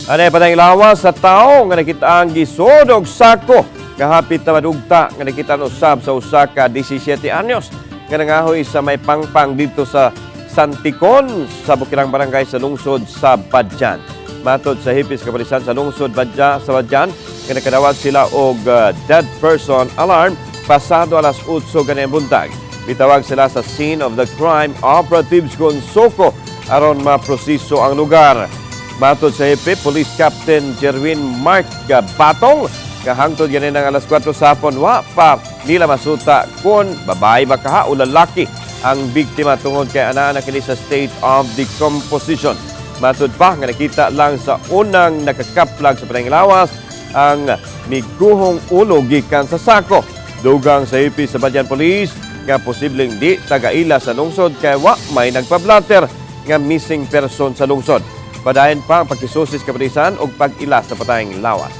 Ano patayng lawas sa tao nga nakita ang gisod og sako nga hapit na madugta nga nakita usab sa usa ka 17 anyos nga nangahoy sa may pangpang dito sa Santikon sa Bukirang Barangay sa lungsod sa Badian. Matod sa hipis kapolisan sa lungsod sa Badian nga nakadawat sila og dead person alarm pasado alas 8 ganang buntag. Bitawag sila sa scene of the crime operatives Consoko aron maproseso ang lugar. Matod sa hepe, Police Captain Jerwin Mark Batong, kahangtod ganin ng alas 4 sa hapon, wa pa nila masuta kung babae ba kaha o lalaki ang biktima tungod kay anaa na kini sa state of decomposition. Matod pa nga nakita lang sa unang nakakaplag sa patayng lawas ang miguhong ulo gikan sa sako. Dugang sa hepe sa Badian Police nga posibleng di tagaila sa lungsod kay wa may nagpa-blotter nga missing person sa lungsod. Padayon pa ang pagkisusis kapolisan ug pag-ila sa patayng lawas.